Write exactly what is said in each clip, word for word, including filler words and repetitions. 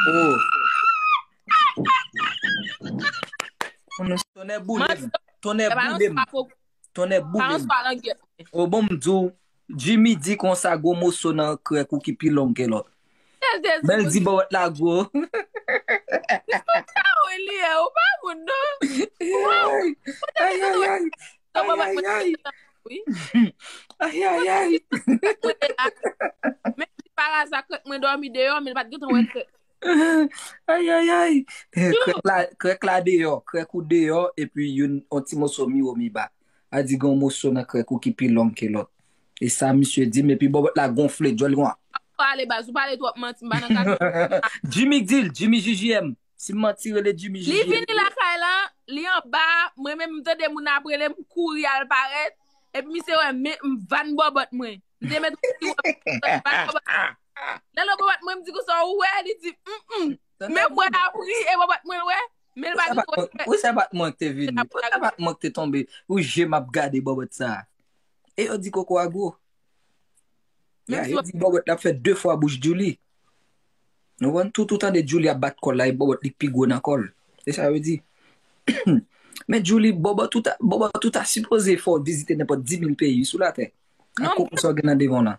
Oh. Tonnè boule m. Tonnè boule m. Tonnè boule m. Oh, bon, m di w, Jimmy di konsa gwo moso nan krèk ou ki pi long ke lòt. Men l di bòbòt la gwo. Ou pa moun non. Ay, ay, ay. Ay, ay, ay. Ay, ay, ay. Men si pa aza krèk mwen dòmi deyò, men l pa t gentan wè krèk. Ay, ay, ay. Krèk la, krèk la deyò, krèk ou deyò, epi youn, yon ti moso mi wo mi ba. A di gen yon moso nan krèk ou ki pi long ke lòt. E sa misye di m, epi bòbòt la gonfle, djòl li konsa. Ou pale baz, ou pale twòp manti, m pa nan kafè. Jimmy di l, Jimmy J J M. Si m manti, rele Jimmy J J M. Li vini lakay la, li anba, mwen menm m tande moun ap rele m, m kouri al parèt, epi misye wè men m vann bòbòt mwen. M te met yon ti wòb vann bòbòt. Lè l wè bòbòt mwen, m di konsa, ou wè, li di, mm, mm. Men mwen ap ri, e bòbòt mwen wè, men l pa gentan wè. Wi, se pa t mwen ki te vini. Wi, se pa t mwen ki te tonbe. Ou je m ap gade bòbòt sa. E yo di koko a gwo. Ya, yo di bòbòt la fè de fwa bouch Julie. Nou konn tout ou tande Julie ap bat kò l la, e bòbòt li pi gwo nan kò l. Se sa yo di. Men Julie, bòbòt ou ta, bòbòt ou ta sipoze fè w vizite nenpòt dis mil peyi sou latè. Ak koko sa w gen nan devan w la.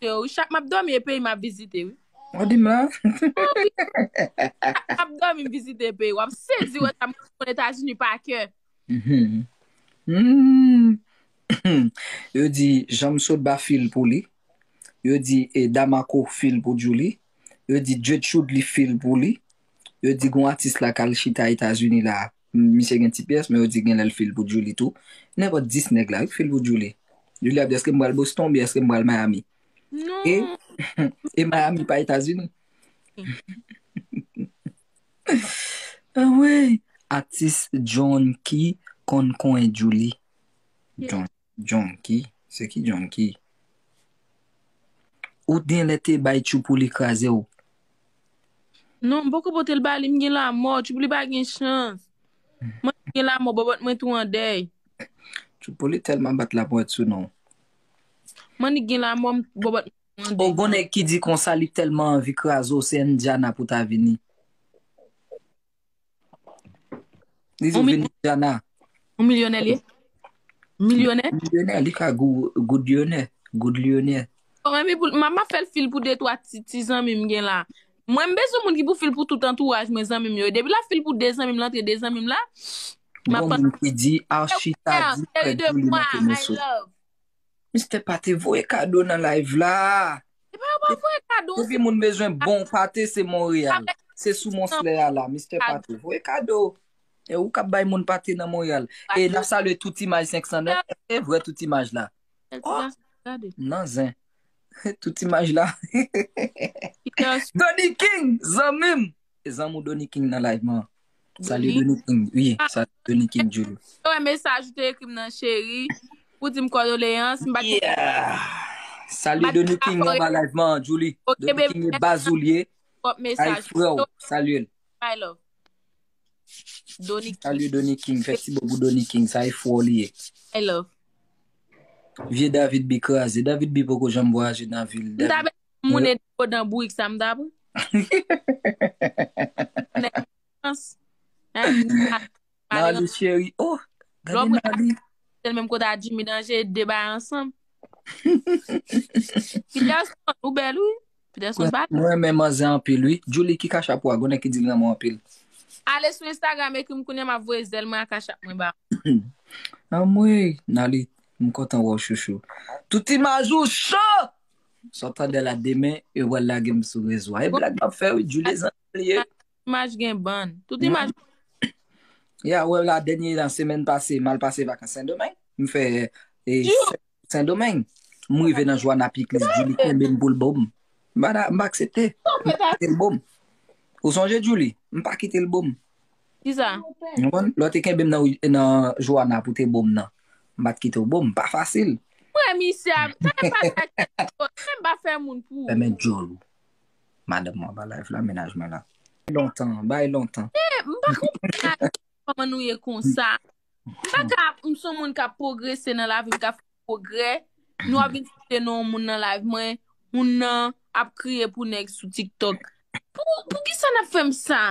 Yo, chak m ap dòmi e peyi m ap vizite, wi. W di m la? Chak m ap dòmi m vizite peyi. W ap sezi wè sa m konn Etazini pa kè. Mhm. Hmm. Yo di Jean Sotba fil pou li. Yo di e Damaco fil pou Julie. Yo di Jude Chudly fil pou li. Yo di gon atis la k al chita Etazini la. Misye gen ti pyès, men yo di genlè l fil pou Julie tou. Nenpòt dis nèg la, wi, fil pou Julie. Julie ap di èske m pral Boston oubyen èske m pral Miami? Non. E, e Miami pa Etazini? Anmwey, atis John ki konn konyen Julie. John, John ki? Se ki John ki? Ou genlè te bay Tchoupouli kraze w? Non, m poko pote l ba li, m gen lanmò. Tchoupouli pa gen chans. Mwen gen lanmò, bòbòt mwen tou an dèy. Tchoupouli tèlman bat lapòt sou non. Mwen gen lanmò, bòbòt mwen an dèy. O, gon nèg ki di konsa li tèlman anvi kraze w, se Indiana pou ta vini. Li di w vin Indiana. Yon milyonè li ye? Milyonè? Milyonè, li ka gou-, goudlyonè. Goudlyonè. Bon, men pou, m ap fè l fil pou de twa ti, ti zanmi m gen la. Mwen, m bezwen moun ki pou fil pou tout antouraj mwen, zanmi m yo. Depi l ap fil pou de zanmi m, l antre de zanmi m la, m ap Gon moun ki di, Archie ta di, frè Julie manke moso. Mister Pate, voye kado nan live la. Se pa yo pa voye kado. Depi moun bezwen bon pate, se Monreyal. Se sou Mons lè a la, Mister Pate. Voye kado. E ou k ap bay moun pate nan Monreyal. E n ap salye tout imaj senk san nèf. E vre tout imaj la. Oh, nan zen. Tout imaj la. Donny King, zanmi m. E zanmi w Donny King nan live man. Salye Donny King. Wi, salye Donny King, Julie. Yo, mesaj ou te ekri m nan, cheri. Pou di m kondoleyans, m pa te Yeah. Salye Donny King anba live man, Julie. Donny King e baz ou li ye. Ay frè w, salye l. My love. Donny King. Salye Donny King, fè ti bo pou Donny King, sa e fò li ye. My love. Vye David B kraze. David B poko janm vwayaje nan vil. M ta moun e depo dan bourik sa m ta pran. Nali cheri. Oh, gade Nali. Se l menm kote a Jimmy Danje, de bay ansanm. Peterson, ou bèl wi. Peterson pa. Mwen renmen manzè anpil wi. Julie, ki kachap ou a? Gon nèg ki di l renmen w anpil. Ale sou Instagram, ekri m kounye a, m ap voye zèl mwen ak kachap mwen ba. Anmwey, Nali, m kontan wè w chouchou. Tout imaj ou cho! Sa w tande la demen, yo pral lage m sou rezo a. E blag m ap fè wi, Julie zanmi l ye. Imaj gen bann. Tout imaj. Ya, wè la dènye nan semèn pase, m al pase vakans Sendomeng. M fè e, Sendomeng. M rive nan Joana Piklis, Julie kenbe m pou l bo m. M pa, m pa aksepte. M pa kite l bo m. Ou sonje, Julie? M pa kite l bo m. Kisa? Ou konprann? Lè w te kenbe m nan, nan Joana pou te bo m nan. M pa t kite w bo m. Pa fasil. Mwen, misye, a, sa pa sa ki, sa pa fè moun pou. Fèmen djòl ou. Madanm mwen pa live la, mennaj mwen la. Lontan, bay lontan. M pa konprann kòman nou ye konsa. M pa ka, m se yon moun k ap pwogrese nan lavi, m ka fè pwogrè. Nou ap vin site non yon moun nan live mwen, moun nan ap kriye pou nèg sou TikTok. Pou, pou ki sa n ap fè m sa?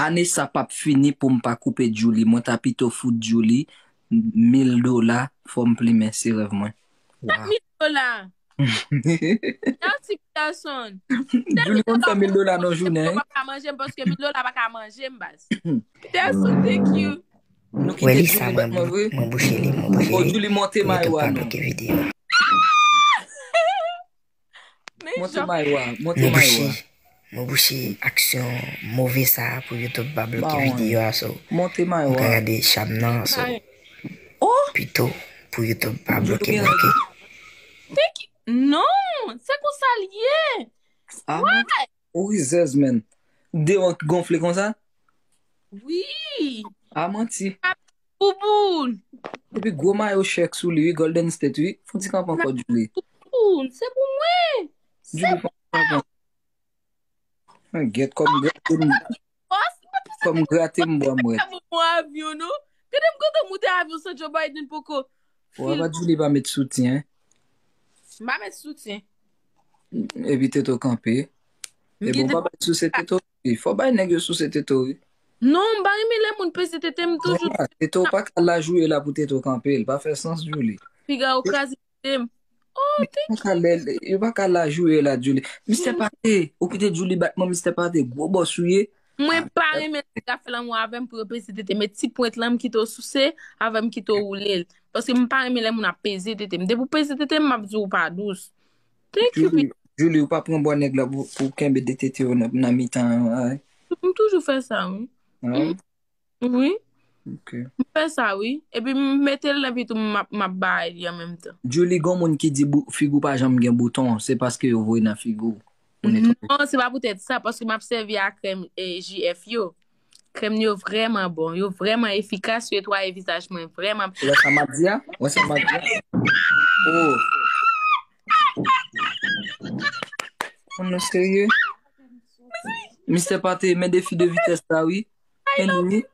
Ane sa p ap fini pou m pa koupe Djouly. Mwen ta pito fout Djouly mil dola, fò m plimen, se rèv mwen. Sa mil dola? Merci, Peterson. Djouly konn fè mil dola nan jounen, wi. Pa ka manje m paske mil dola pa ka manje m, baz. Peterson, thank you. Nou kite Djouly bat mwen vre. Mwen bouche li, mwen bouche li. O, Djouly, monte mayo a non. Bloke videyo. Monte mayo a, monte mayo a. Mwen bouche aksyon move sa a pou YouTube pa bloke videyo a, so. Monte mayo a. Ou ka gade cham nan, so. Oh! Pito pou YouTube pa bloke, bloke. Thank you. Non, se konsa l ye. Ah, non. Why? Ou rizèz, menn. Dewa ki gonfle konsa? Wi. A manti. Bouboun. Epi gwo mayo chèk sou li, wi, Golden State, wi. Fon ti kanpe ankò, Djouly. Bouboun, se pou mwen. Djouly, fon ti kanpe. Mwen gèt kòm grate m, kòm grate m bwa mwèt. Mwen avyon, non? Gade m kontan moute avyon san Joe Biden poko. Wè, pa Djouly pa met soutyen. M pa met soutyen. Epi tete w kanpe. E bon, pa bay souse tete w. Wi, fò bay nèg yo souse tete w, wi. Non, m pa renmen lè moun peze tete m toujou. Tete w pa ka laj ou ye la pou tete w kanpe, l pa fè sans, Djouly. Piga ou kraze tete m. Oh, thank you. Yo pa ka lè, yo pa ka laj ou ye la, Djouly. Mistè Pate, ou kite Djouly bat mwen, Mistè Pate, gwo bòs ou ye. Mwen pa renmen lè nèg ap fè lanmou avè m pou yo peze tete m. Met ti pwent lan, m kite w souse, avè m kite w woule l. Paske m pa renmen lè moun ap peze tete m. Depi w peze tete m, m ap di w pa dous. Thank you, Djouly, Djouly, ou pa pran bwa nèg la pou, pou kenbe de tete yo nan, nan mitan an, ay. M toujou fè sa, wi. Ah. M, wi. Ok. M fè sa, wi. Epi m mete l nan pitou, m ap, m ap bay li an menm tan. Djouly, gon moun ki di bou-, figi w pa janm gen bouton, se paske yo voye nan figi w. Non, se pa poutèt sa, paske m ap sèvi a krèm, eh, J F yo. Krèm yo vrèman bon, yo vrèman efikas, yo netwaye vizaj mwen vrèman. Ou wè sa m ap di a? Ou wè sa m ap di a? Oh. Moun nan serye? Mistè Pate, men defi de vitès la, wi. Men, men,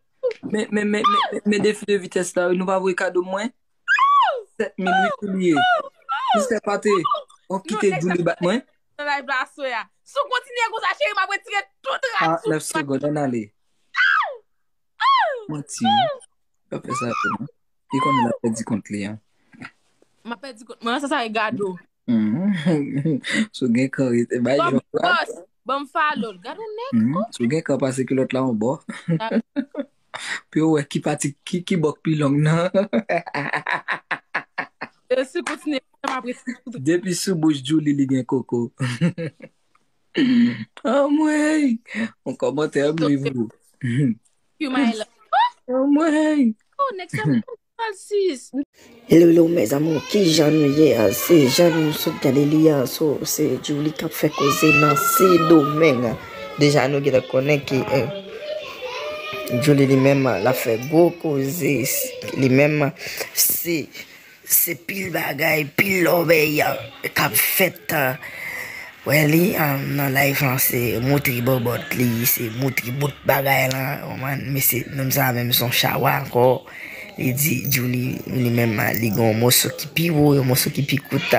men, men, men, men defi de vitès la, wi. Nou pa voye kado mwen? Sèt mil, wi, pou li ye. Mistè Pate, w ap kite Djouly bat mwen? Nan live la aswè a. Si w kontinye konsa, cheri, m ap retire tout rad sou ou. Ah, nèf segonn, ann ale. Manti. Pa fè sa pou mwen. Li konnen l ap pèdi kont li an. M ap pèdi kont mwen, sa, sa e gado. Mhm. Si w gen kan, rete bay jòf la. Bòs, ban m follow l. Gad on nèg. Mhm. Si w gen kan, pase kilòt la yon bò. Pou yo wè ki pati, ki, ki bò k pi long nan. E si kontinye, m ap retire tout. Depi sou bouch Djouly, li gen koko. Anmwey! Yon kòmantè m li pou ou. You my love. Anmwey! Oh, next time, sis. Hello, hello, mes amours, kijan nou ye a? Se jan nou sot gade li a, so, se Djouly k ap fè koze nan Sendomeng. Deja nou gentan konnen ke, eh, Djouly li menm, l ap fè gwo koze, li menm, se Se pil bagay, pil lòbèy k ap fèt. Wè li, um, nan live lan, se moutri bòbòt li, se moutri bout bagay lan. Ou konprann? Men se nonm sa menm, se yon chawa ankò. Li di Djouly, li menm, li gen yon moso ki pi wo, yon moso ki pi kout.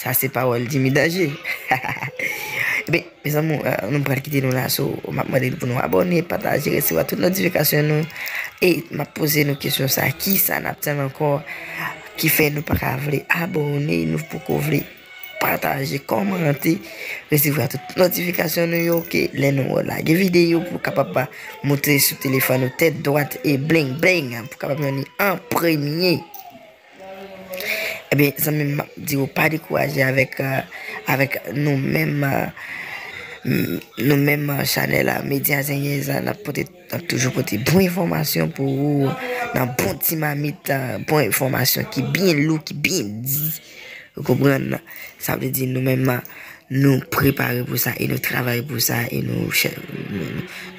Sa se pawòl Jimmy Danger. Ebyen, Mezanmi, eh, nou pral kite nou la, so, m ap mande nou pou nou abòne, pataje, resevwa tout notifikasyon nou. E m ap poze nou kesyon sa, kisa n ap tann ankò ki fè nou pa ka vle abòne, nou poko vle pataje, kòmante, resevwa tout notifikasyon nou yo, ke lè nou lage videyo pou kapab monte sou telefòn ou tèt dwat e bling bling, pou kapab jwenn li an premye. Ebyen, zanmi m, m ap di w pa dekouraje avèk, eh, avèk nou menm, eh, m-, nou menm, eh, chanèl, eh, Medya Zenyèz la, n ap pote, n ap toujou pote bon enfòmasyon pou ou, nan bon ti mamit, eh, bon enfòmasyon ki byen lou, ki byen di. Ou konprann? Sa vle di nou menm, eh, Nou prepare pou sa e nou travay pou sa e nou chè-, nou,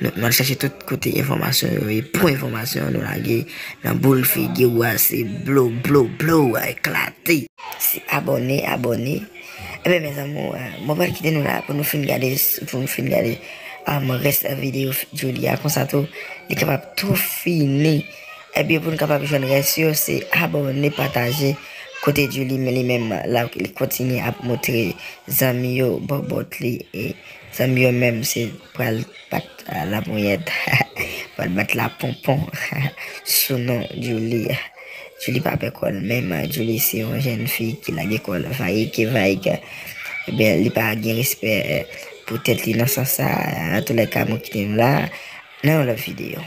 nou, nou al chèche tout kote enfòmasyon yo e pou enfòmasyon nou lage nan boul figi w a, se blow, blow, blow, a eklate. Se abòne, abòne. Ebyen, mezanmi, eh, mwen pral kite nou la pou nou fin gade, pou nou fin gade, um, rès videyo Djouly a. Konsa tou, li kapab tou fini. Ebyen, pou nou kapab jwenn rès yo, se abòne, pataje, Kote Djouly, men li menm, la, li kontinye ap montre zanmi yo bòbòt li, e zanmi yo menm se pral bat, ah, laponyèt, pral bat laponpon sou non Djouly. Djouly pa pè kò l menm, Djouly se yon jèn fi ki lage kò l vayik e vayik. Ebyen, li pa gen respè, eh, pou tèt li nan sans sa. Antoulèka, mwen kite nou la, nan yon lòt videyo.